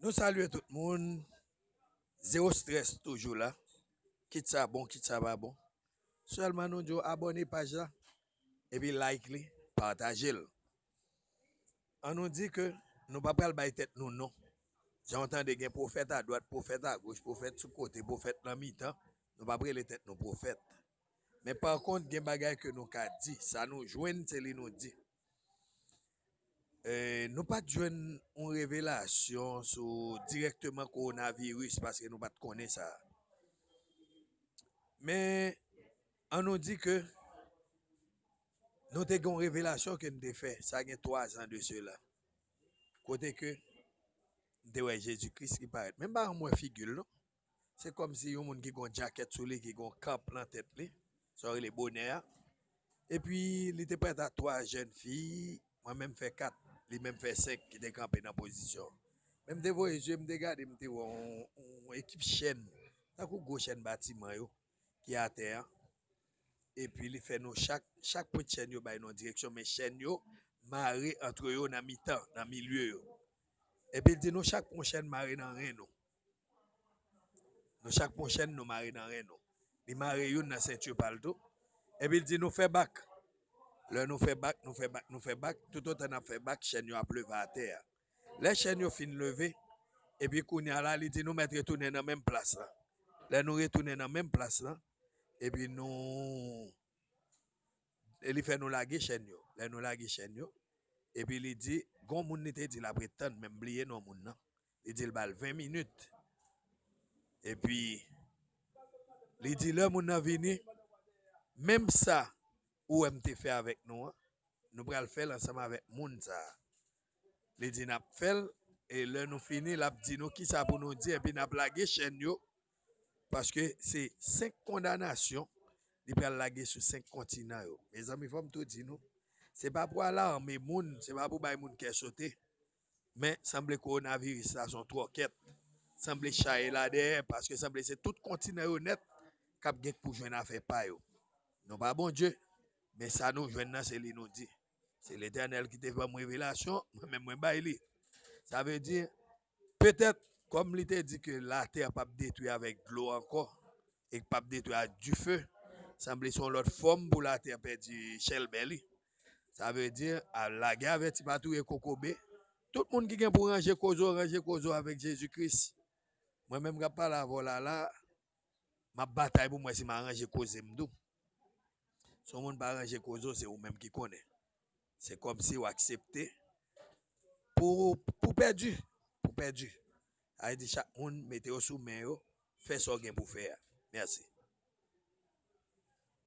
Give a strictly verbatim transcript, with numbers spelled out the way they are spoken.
Nou salye tout moun. Zewo strès toujou la. Kit sa bon, kit sa pa bon. Sèlman nou di w abòne paj la. Epi like li, pataje l. An nou di ke nou pa pral bay tèt nou non. Jan w tande gen pwofèt adwat, pwofèt agoch, pwofèt sou kote, pwofèt nan mitan, nou p ap rele tèt nou pwofèt. Men pa kont, gen bagay ke nou ka di. Sa nou jwenn, se li nou di. E, nou pa t jwenn yon revelasyon sou dirèkteman kowonaviris, paske nou pa t konnen sa. Men, an nou di ke nou te gen yon revelasyon ke n te fè, sa gen twa zan de sela. Kote ke n te wè Jezi Kris ki parèt. Men m pa janm wè figi l non. Se kòmsi yon moun ki gen yon djakèt sou li, ki gen yon kap nan tèt li, sa yo rele bonè a. Epi, li te prèt a twa jèn fi, mwen menm fè kat, li menm fè senk ki te kanpe nan pozisyon. Men m te voye je m, m te gade, m te wè yon, yon ekip chèn, tankou gwo chèn batiman yo, ki atè a. Epi, li fè nou chak, chak pwent chèn yo bay nou yon direksyon, men chèn yo mare antre yo nan mitan, nan milye yo. Epi, l di nou chak pran chèn mare nan ren nou. Nou chak pran chèn nou mare nan ren nou. Li mare youn nan senti pa l tou. Epi l di nou fè bak. Lè nou fè bak, nou fè bak, nou fè bak, toutotan n ap fè bak, chèn yo ap leve atè a. Lè chèn yo fin leve, epi kounye a la, li di nou mèt retounen nan menm plas la. Lè nou retounen nan menm plas la, epi nou, e li fè nou lage chèn yo. Lè nou lage chèn yo, epi li di, gon moun li te di l ap ret tann, men m bliye non moun nan. Li di l ba l ven minit. Epi, li di lè moun nan vini, menm sa ou wè m te fè avèk nou an, nou pral fè l ansanm avèk moun sa a. Li di n ap fè l, e lè nou fini, l ap di nou kisa pou nou di, epi n ap lage chèn yo, paske se senk kondanasyon li pral lage sou senk kontinan yo. Mezanmi, fò m tou di nou, se pa pou alarme moun, se pa pou bay moun kè sote, men sanble kowonaviris la se yon twòkèt. Sanble chay la dèyè, paske sanble se tout kontinan yo nèt k ap gen pou jwenn afè pa yo. Nou pa Bondye, men sa nou jwenn nan, se li nou di. Se Letènèl ki te ban m revelasyon, mwen menm mwen bay li. Sa vle di, petèt, kòm li te di ke latè p ap detwi avèk dlo ankò, e p ap detwi ak dife, sanble se yon lòt fòm pou latè pèdi chèlbè li. Sa vle di, a lage avèti pa touye kokobe. Tout moun ki gen pou ranje koze w, ranje koze w avèk Jezi Kris. Mwen menm k ap pale avè w la, la, m ap batay pou m wè si m aranje koze m tou. Si yon moun pa ranje koze w, se ou menm ki konnen. Se kòmsi w aksepte pou, pou pèdi, pou pèdi. Sa vle di chak moun mete yo sou men yo, fè sa w gen pou fè a. Mèsi.